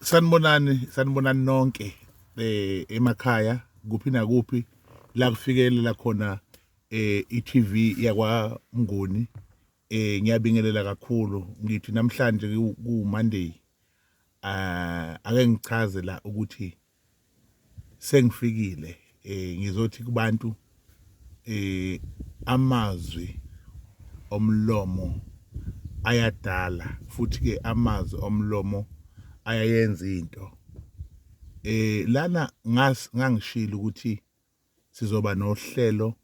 Sanibonani, sanibonani nonke emakhaya kuphi nakuphi la kufikelela khona i-TV yakwa Mnguni. Ngiyabingelela kakhulu, ngithi namhlanje ku Monday, ake ngichaze la ukuthi sengifikile. Ngizothi kubantu amazwi omlomo ayadala, futhi ke amazwi omlomo ayayenza into. Lana ngangishilo ukuthi sizoba nohlelo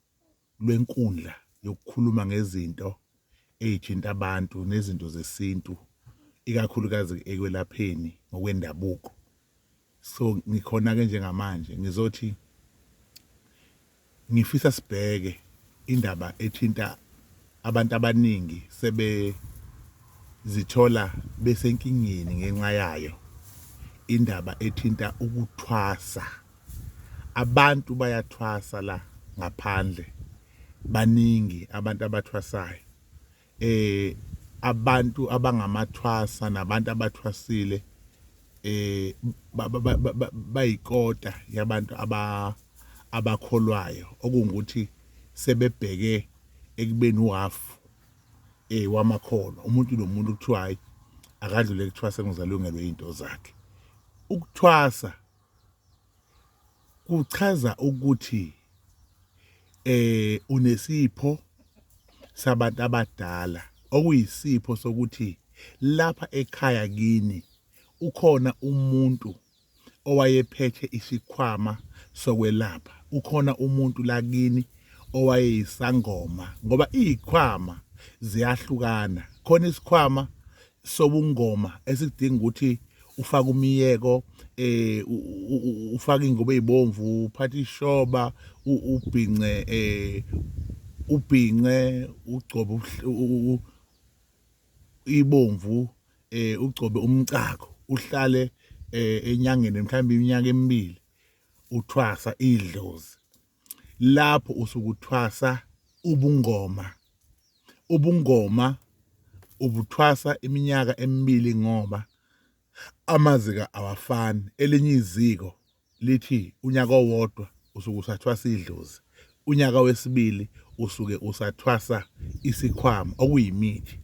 lwenkundla yokukhuluma ngezinto ey'thinta abantu nezinto zesintu, ikakhulukazi ekwelapheni ngokwendabuko. So ngikhona-ke njengamanje, ngizothi ngifisa sibheke indaba ethinta abantu abaningi sebezithola besenkingeni ngenxa yayo, indaba ethinta ukuthwasa. Abantu bayathwasa la ngaphandle, baningi abantu abathwasayo. Abantu abangamathwasa nabantu abathwasile bayikota yabantu abakholwayo, okungukuthi sebebheke ekubeni uhafu wamakholwa. Umuntu nomuntu kuthiwa hayi, akadlule ekuthwaseni ukuze alungelwe izinto zakhe. Ukuthwasa kuchaza ukuthi unesipho sabantu abadala, okuyisipho sokuthi lapha ekhaya kini ukhona umuntu owayephethe isikhwama sokwelapha, ukhona umuntu lakini owayeyisangoma, ngoba izikhwama ziyahlukana. Khona isikhwama sobungoma esidinga ukuthi ufake umiyeko, ufake ingubo ezibomvu, uphathe ishoba, ubhince, ubhince, ugcobe ibomvu, ugcobe umcako, uhlale enyangeni mhlawumbe iminyaka emibili uthwasa idlozi. Lapho usuke uthwasa ubungoma. Ubungoma ubuthwasa iminyaka emibili ngoba amaziko awafani. Elinye iziko lithi unyaka owodwa usuke usathwasa idlozi, unyaka wesibili usuke usathwasa isikhwama okuyimithi.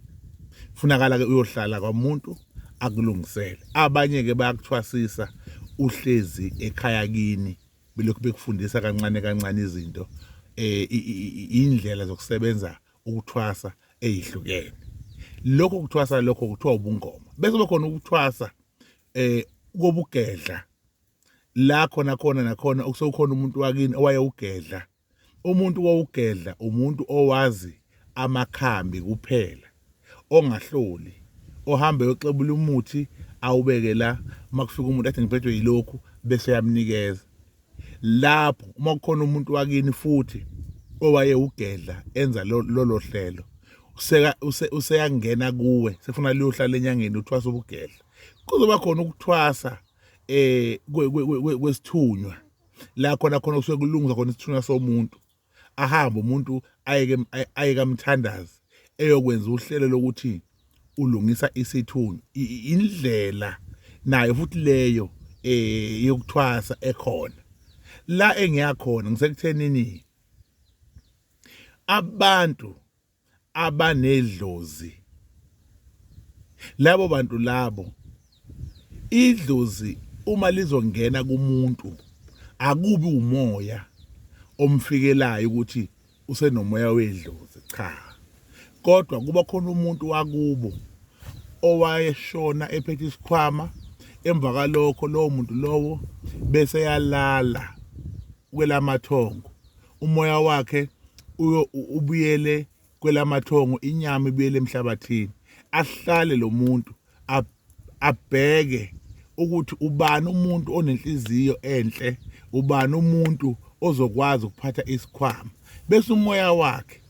Funakala ke uyohlala kwamuntu akulungisele. Abanye ke bayakuthwasisa uhlezi ekhaya kini, belokhu bekufundisa kancane kancane izinto, indlela zokusebenza ukuthwasa ezihlukene. Lokho kuthwasa lokho kuthiwa ubungoma. Bese kuba khona ukuthwasa kobugedla, la khona khona nakhona okusekhona umuntu wakini owayewugedla. Umuntu wowugedla umuntu owazi amakhambi kuphela, ongahloli, ohamba eyoxebula umuthi awubeke la, uma kufika umuntu athi ngiphethwe yilokhu, bese uyamnikeza. Lapho uma kukhona umuntu wakini futhi owayewugedla enza lolo hlelo, useyangena kuwe, sefuna liyohlala enyangeni uthwasa ubugedla. Kuzoba khona ukuthwasa kwesithunywa, la khona khona kusuke kulungiswa khona isithunywa somuntu, ahambe umuntu ayeke aye kamthandazi eyokwenza uhlelo lokuthi ulungisa isithunywa. Indlela nayo futhi leyo yokuthwasa ekhona. La engiyakhona ngisekuthenini abantu abanedlozi, labo bantu labo idlozi uma lizongena kumuntu akubi umoya omfikelayo ukuthi usenomoya wedlozi, cha, kodwa kuba khona umuntu wakubo owayeshona ephethe isikhwama. Emva kwalokho lowo muntu lowo bese yalala kwelamathongo, umoya wakhe ubuyele kwelamathongo, inyama ibuyele emhlabathini. Ahlale lo muntu abheke ukuthi ubani umuntu onenhliziyo enhle, ubani umuntu ozokwazi ukuphatha isikhwama, bese umoya wakhe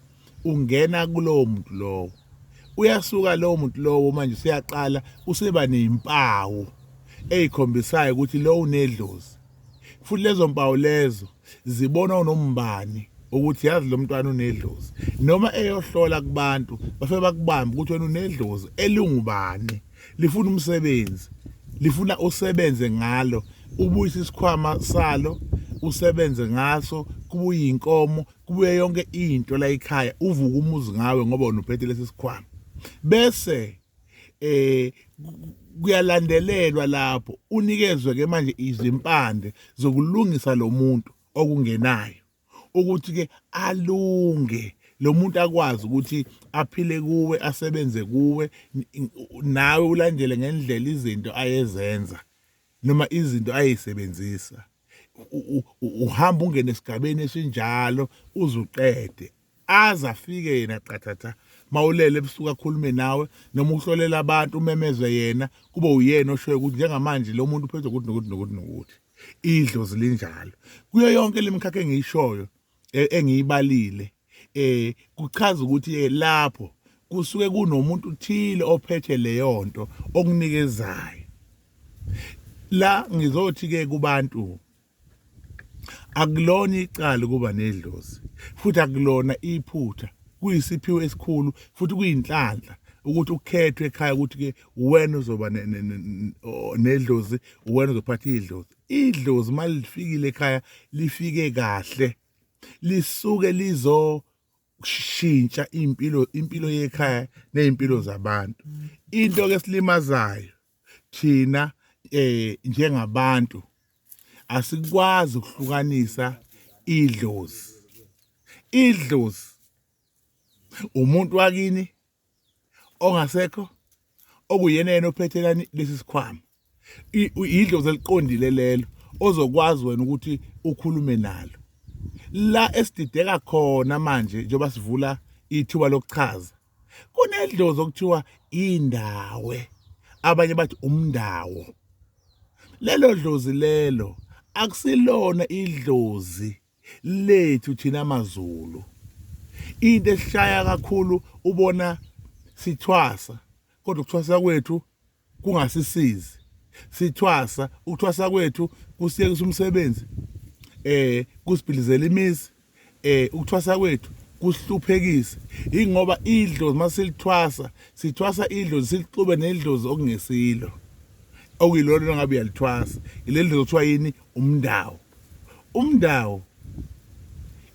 ungena kulowo muntu lowo. Uyasuka lowo muntu lowo manje useyaqala useba nezimpawu ezikhombisayo ukuthi lo unedlozi, futhi lezo mpawu lezo zibonwa unombani ukuthi yazi lo mntwana unedlozi. Noma eyohlola kubantu bafike bakubambe ukuthi wena unedlozi elingubani, lifuna umsebenzi. Lifuna usebenze ngalo, ubuyise isikhwama salo, usebenze ngaso, kubuye inkomo, kubuye yonke into la ekhaya, uvuke umuzi ngawe ngoba wena uphethe lesi sikhwama. Bese kuyalandelelwa lapho unikezwe ke manje izimpande zokulungisa lo muntu okungenayo ukuthi ke alunge lo muntu akwazi ukuthi aphile kuwe, asebenze kuwe, nawe ulandele ngendlela izinto ayezenza noma izinto ayisebenzisa. Uhamba ungene esigabeni esinjalo uzuqede aze afike yena qathatha mawulele ebusuku akhulume nawe noma uhlolela abantu umemeze yena kube uyena oshoyo ukuthi njengamanje lo muntu uphethwe ukuthi nokuthi nokuthi nokuthi. Idlozi linjalo kuyo yonke lemikhakha engiyishoyo engiyibalile. Kuchaza ukuthi lapho kusuke kunomuntu uthile ophethe leyo nto okunikezayo. La ngizothi ke kubantu, akulona icala ukuba nedlozi, futhi akulona iphutha, kuyisiphiwo esikhulu futhi kuyinhlanhla ukuthi ukhethwe ekhaya ukuthi ke wena uzoba nedlozi, wena uzophatha idlozi. Idlozi malifikile ekhaya lifike kahle, lisuke lizoshintsha impilo yekhaya nezimpilo zabantu. Into ke silimazayo thina njengabantu, asikwazi ukuhlukanisa idlozi. Idlozi umuntu wakini ongasekho okuyena yena ophethelani lesi sikhwama, idlozi eliqondile lelo ozokwazi wena ukuthi ukhulume nalo. La esidideka khona manje njengoba sivula ithuba lokuchaza, kunedlozi okuthiwa indawe, abanye bathi umndawo. Lelo dlozi lelo akusilona idlozi lethu thina maZulu. Into esishaya kakhulu ubona sithwasa, kodwa ukuthwasa kwethu kungasisizi. Sithwasa, ukuthwasa kwethu kusiyekisa umsebenzi, kusibhilizela imizi, ukuthwasa kwethu kusihluphekise. Ingoba idlozi masilithwasa, sithwasa idlozi silixube nedlozi okungesilo, okuyilona ngabe uyalithwasa. Ileli dlozi kuthiwa yini? Umndawo. Umndawo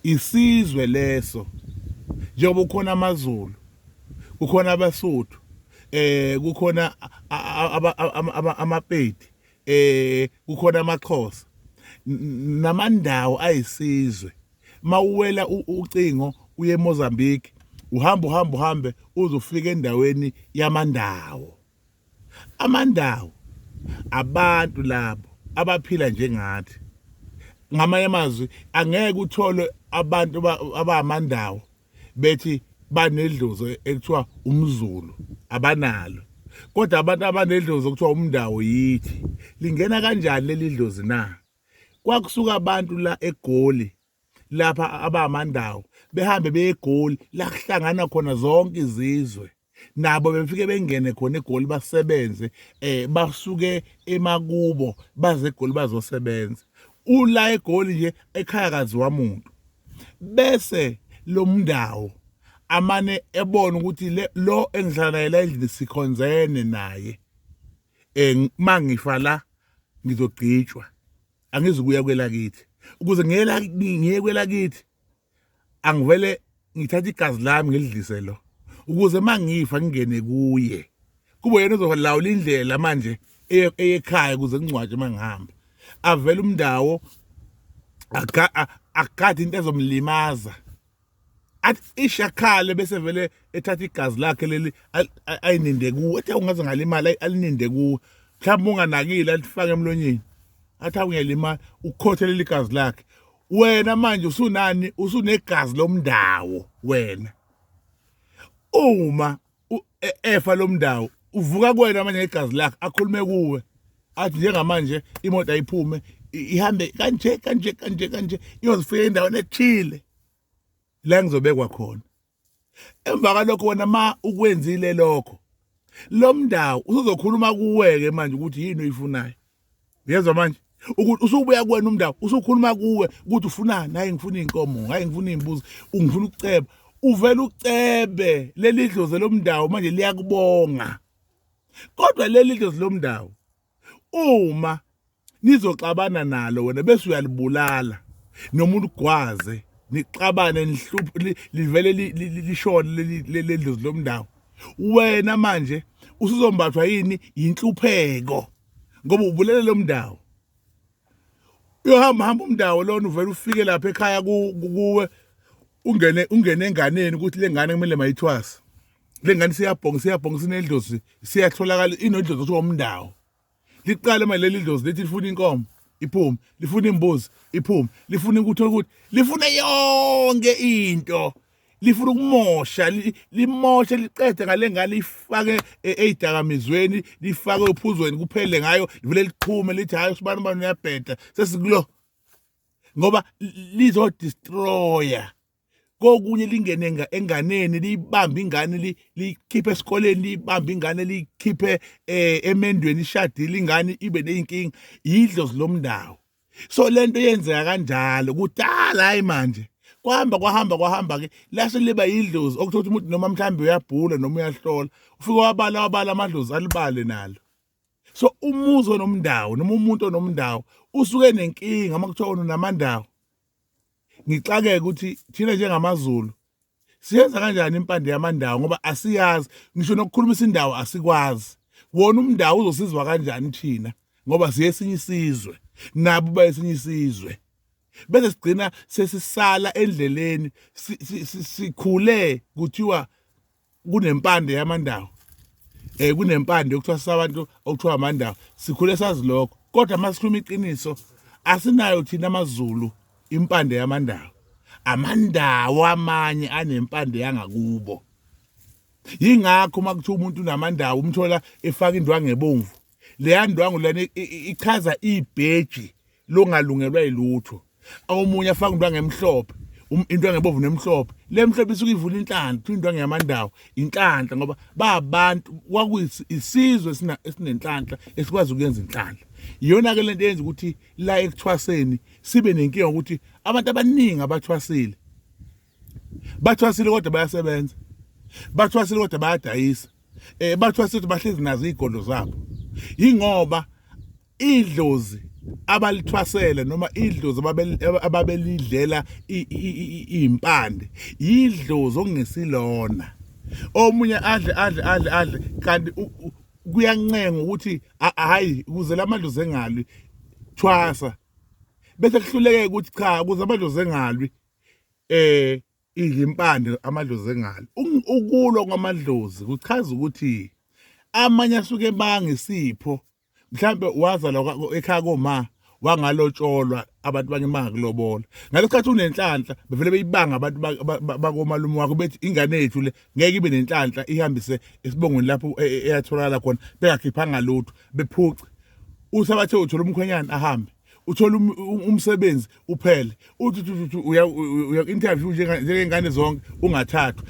isizwe leso, njengoba kukhona amaZulu, kukhona abaSuthu, kukhona amaPedi, kukhona amaXhosa namandawo ayisizwe. Mawuwela ucingo uye eMozambique, uhamba uhamba uhambe uzofika endaweni yamandawo. Amandawo abantu labo abaphila njengathi. Ngamanye amazwi angeke uthole abantu abamandawo bethi banedlozi ekuthiwa umZulu, abanalo. Kodwa abantu abanedlozi okuthiwa umndawo yithi. Lingena kanjani leli dlozi na? Kwakusuka abantu la eGoli lapha abamandawo behambe beye eGoli la kuhlangana khona zonke izizwe, nabo befike bengene khona eGoli basebenze, basuke emakubo baze eGoli bazosebenza. Ula eGoli nje ekhaya kaziwa muntu, bese lo mndawo amane ebona ukuthi lo engihlala naye la endlini sikhonzene naye, mangifa la ngizogqitshwa, angizukuya kwelakithi. Ukuze ngiye kwelakithi angivele ngithathe igazi lami ngilidlise lo, ukuze mangifa ngingene kuye, kube yena ozolawula indlela manje eyekhaya ukuze ngingcwatshe mangihamba. Avele umndawo akade into ezomlimaza, athi ishakhale bese vele ethatha igazi lakhe leli ayininde kuwe, ethi ungaze ngalimala alininde kuwe, mhlawumbe unganakile alifake emlonyeni, athi awuyalimala, ukhothe leli gazi lakhe. Wena manje usunani? Usunegazi lomndawo wena. Uma efa lomndawo uvuka kuwena manje ngegazi lakhe, akhulume kuwe athi njengamanje imoto ayiphume ihambe kanje kanje kanje kanje iyozifika endaweni ethile la ngizobekwa khona. Emva kwalokho wena ma ukwenzile lokho, lo mndawo usuzokhuluma kuwe-ke manje ukuthi yini oyifunayo. Uyezwa manje ukuthi usubuya kuwena umndawo usukhuluma kuwe ukuthi ufunani. Hayi ngifuna iy'nkomo, hayi ngifuna iy'mbuzi, ngifuna ukuceba. Uvele ucebe leli dlozi lomndawo manje liyakubonga. Kodwa leli dlozi lomndawo Uma nizoxabana nalo wena bese uyalibulala noma uligwaze nixabane nihluphe livele lishone leli dlozi lomndawo, wena manje usuzombathwa yini inhlupheko ngoba ubulele lo mndawo. Uyohamba hamba umndawo lona uvele ufike lapha ekhaya kuwe, ungene enganeni ukuthi le ngane kumele mayithwase, le ngane siyabhonga, siyabhonga, sinedlozi, siyatholakala inodlozi kuthiwa umndawo. Liqale manje leli dlozi lithi lifuna inkomo iphume, lifuna imbuzi iphume, lifuna ukuthi ukuthi lifuna yonke into, lifuna ukumosha, limoshe liqede ngale ngane, lifake ezidakamizweni, lifake ophuzweni, kuphele ngayo, livele liqhume lithi hayi usibani bani uyabheda, sesikulo ngoba lizodestroya kokunye. Lingene enganeni, liyibambe ingane, liyikhiphe esikoleni, liyibambe ingane, liyikhiphe emendweni, ishadile ingane ibe neyinkinga, yidlozi lomndawo. So lento yenzeka kanjalo kudala, hayi manje. Kwahamba kwahamba kwahamba ke lase liba yidlozi okuthiwa ukuthi umuntu noma mhlawumbe uyabhula noma uyahlola, ufike wabala wabala amadlozi alibale nalo. So umuzi onomndawo noma umuntu onomndawo usuke nenkinga. Uma kuthiwa unamandawo, ngixakeke ukuthi thina njengamaZulu siyenza kanjani impande yamandawo, ngoba asiyazi ngisho nokukhulumisa indawo asikwazi. Wona umndawo uzosizwa kanjani thina, ngoba siyesinye isizwe, nabo bayesinye isizwe, bese sigcina sesisala endleleni. Sikhule kuthiwa kunempande yamandawo, kunempande yokuthiwa sabantu okuthiwa amandawo, sikhule sazi lokho, kodwa masikhuluma iqiniso asinayo thina amaZulu impande yamandawo. Amandawo amanye anempande yangakubo. Yingakho uma kuthiwa umuntu unamandawo umthola efaka indwangu ebomvu. Leya ndwangu lena ichaza ibheji longalungelwa yilutho. Omunye afaka indwangu emhlophe, indwangu ebomvu nemhlophe. Le mhlophe isuke ivula inhlanhla, kuthiwa indwangu yamandawo inhlanhla, ngoba babantu kwakuyisizwe esinenhlanhla, esikwazi ukuyenza inhlanhla. Iyona ke lento eyenza ukuthi la ekuthwaseni sibe nenkinga ukuthi abantu abaningi abathwasile bathwasile kodwa bayasebenza, bathwasile kodwa bayadayisa, bathwasile kodwa bahlezi nazo izigodlo zabo, yingoba idlozi abalithwasele noma idlozi ababelidlela impande yidlozi okungesilona. Omunye adle adle adle adle, kanti kuyancenga ukuthi hayi, ukuze lamadlozi engalwi thwasa, bese kuhluleke ukuthi cha, ukuze amadlozi engalwi idla impande, amadlozi engalwi. Ukulwa kwamadlozi kuchaza ukuthi amanye asuke ebanga isipho, mhlambe wazalwa ekhaya koma wangalotsholwa, abantu banye bangakulobola, ngalesikhathi unenhlanhla bevele beyibanga abantu bakomalume wakho, bethi ingane yethu le ngeke ibe nenhlanhla ihambise esibongweni lapho eyatholakala khona bengakhiphanga lutho, bephuce. Uthi abathe uthola umkhwenyana ahambe, uthola umsebenzi uphele, uthi uya interview njengengane zonke ungathathwa,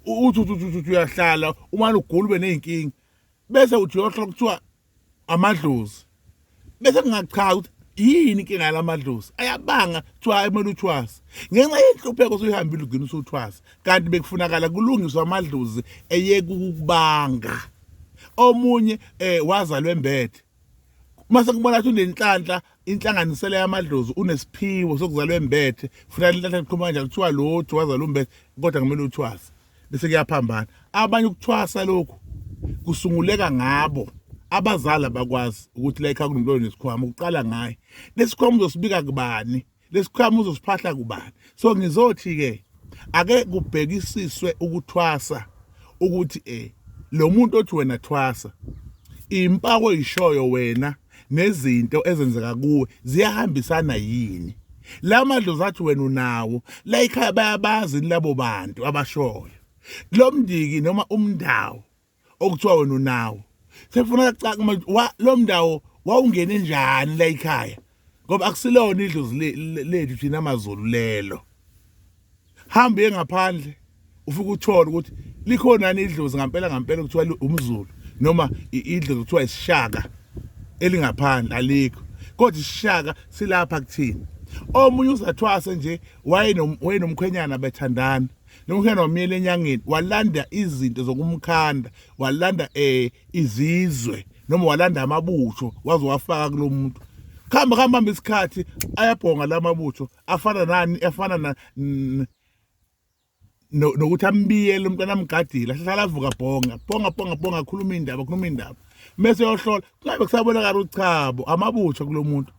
uthi uthi uyahlala umane ugula ube nezinkinga, bese uthi uyohlola kuthiwa amadlozi, bese kungachaza ukuthi yini inkinga yalamadlozi ayabanga, kuthiwa hayi kumele uthwase. Ngenxa yenhlupheko osuyihambile ugcina usuthwasa, kanti bekufunakala kulungiswa amadlozi eyeke ukubanga. Omunye wazalwa embethe, mase kubona ukuthi unenhlanhla, inhlanganisela yamadlozi, unesiphiwo sokuzalwa embethe, funeka inhlanhla iqhuma kanjani, kuthiwa lothu wazalwa umbethe kodwa kumele uthwase, bese kuyaphambana. Abanye ukuthwasa lokhu kusunguleka ngabo abazali, abakwazi ukuthi la ekhaya kunomuntu onesikhwama, uqala ngaye lesikhwama, uzosibika kubani lesikhwama, uzosiphahla kubani? So ngizothi ke ake kubhekisiswe ukuthwasa ukuthi lo muntu othi wena thwasa, impako oyishoyo wena nezinto ezenzeka kuwe ziyahambisana yini? La madlozi athi wena unawo la ekhaya bayabazi labo bantu abashoyo lo mndiki noma umndawo okuthiwa wena unawo? Sekufuna kucaca manje lo mndawo wawungene njani la ekhaya, ngoba akusilona idlozi lethu thina amaZulu lelo. Hamba uye ngaphandle ufike uthole ukuthi likhona idlozi ngampela ngampela kuthiwa umZulu, noma idlozi kuthiwa isishaka elingaphandle alikho, kodwa isishaka silapha kuthina. Omunye uzathwase nje, wayenomkhwenyana bethandana, nomkhwenyana wamyela enyangeni, walanda izinto zokumkhanda, walanda izizwe. noma walanda amabutho waze wafaka kulomuntu. Kuhamba kuhamba isikhathi ayabhonga lamabutho afana nani, afana na nokuthi ambiyele umntwana amgadile, ahlala avuka bhonga bhonga bhonga bhonga, akhuluma indaba, akhuluma indaba, mese yohlola kungabe kusabonakala ukuthi chabo amabutho kulomuntu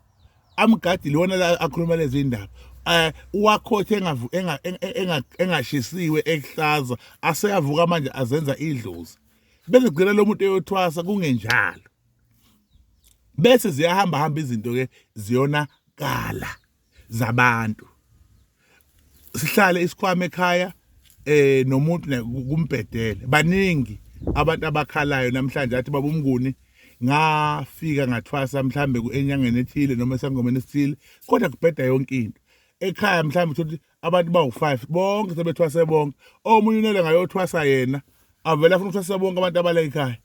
amgadile wona la akhuluma lezi indaba, uwakhothe engavu engashisiwe ekuhlaza, aseyavuka manje azenza idlozi, bese gcina lo muntu eyothwasa kungenjalo, bese ziyahamba hamba izinto ke ziyonakala zabantu. Sihlale isikhwama ekhaya nomuntu kumbhedele. Baningi abantu abakhalayo namhlanje athi baba uMnguni ngafika ngathwasa mhlambe enyangeni ethile noma esangomeni esithile, kodwa kubheda yonke into ekhaya. Mhlambe uthole ukuthi abantu bawu-5 bonke sebethwase bonke, omunye unele ngayothwasa yena, avele afuna ukuthwasa bonke abantu abala ekhaya,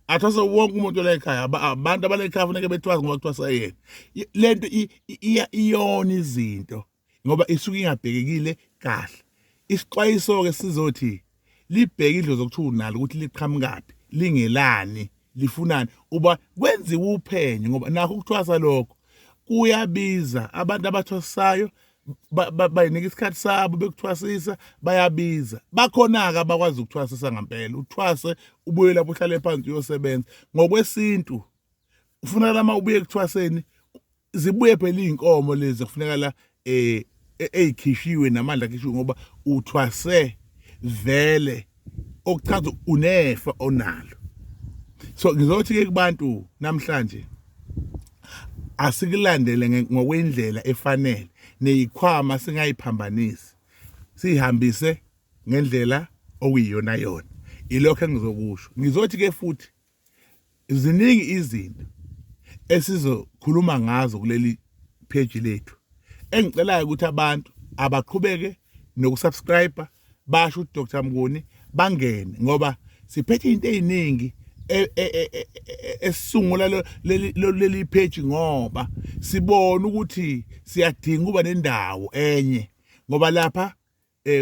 athwase wonke umuntu la ekhaya. Abantu abala ekhaya funeke bethwase ngoba kuthwasa yena. Lento iyona izinto ngoba isuke ingabhekekile kahle. Isixwayiso-ke sizothi libheke idlozi okuthiwa unalo ukuthi liqhamukaphi, lingelani, lifunani, uba kwenziwe uphenyo, ngoba nakho ukuthwasa lokho kuyabiza. Abantu abathwasayo bayinika isikhathi sabo bekuthwasisa, bayabiza. Bakhona-ke abakwazi ukuthwasisa ngampela, uthwase ubuye lapho uhlale phansi uyosebenza ngokwesintu. Kufuneka uma ubuye ekuthwaseni zibuye phela iy'nkomo lezi kufuneka ey'khishiwe namandla akhishiwe, ngoba uthwase vele, okuchaza unefa onalo. So ngizothi-ke kubantu namhlanje asikulandele ngokwendlela efanele, neyikhwama singayiphambanisi, siyihambise ngendlela okuyiyona yona. Ilokho engizokusho. Ngizothi-ke futhi ziningi izinto esizokhuluma ngazo kuleli page lethu, engicelayo ukuthi abantu abaqhubeke nokusubscribe, basho uDr Mnguni, bangene, ngoba siphethe into eziningi esisungula leli page, ngoba sibona ukuthi siyadinga ukuba nendawo enye, ngoba lapha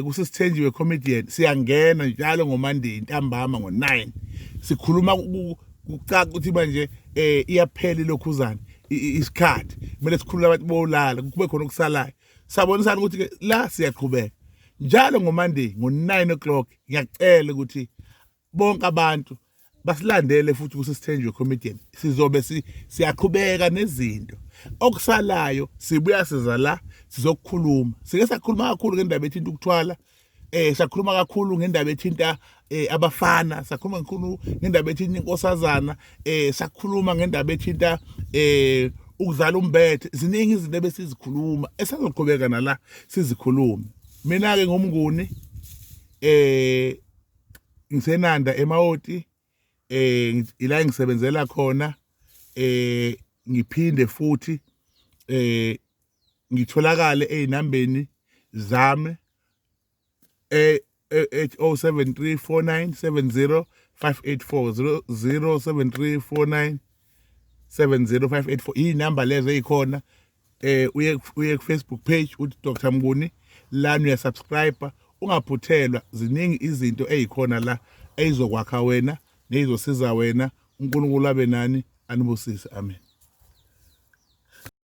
kusisithenjiwe comedian siyangena njalo ngoMonday ntambama ngo9 sikhuluma, kucaca ukuthi manje iyaphela ilokhuzana isikhathi, kumele sikhulule abantu bolala, kube khona okusalayo. Sabonisana ukuthi ke la siyaqhubeka njalo ngoMonday ngo9 o'clock. Ngiyacela ukuthi bonke abantu basilandele futhi kusisithenjiwe comedian, sizobe siyaqhubeka nezinto okusalayo, sibuya siza la sizokukhuluma. Sike sakhuluma kakhulu ngendaba ethinta ukuthwala, sakhuluma kakhulu ngendaba ethinta abafana, sakhuluma kakhulu ngendaba ethinta inkosazana, sakhuluma ngendaba ethinta ukuzala umbethe. Ziningi izinto ebesizikhuluma esazoqhubeka nala sizikhulume. Mina ke ngumnguni, ngisenanda eMawoti, ila ngisebenzela khona, ngiphinde futhi ngitholakale ezinambeni zami 0734970584, 0734970584, iy'namba lezo ey'khona. Uye ku Facebook page uthi Dr Mnguni lana, uyasubscribe, ungaphuthelwa. Ziningi izinto ezikhona la ezizokwakha wena nezosiza wena. uNkulunkulu abe nani, anibusise, amen.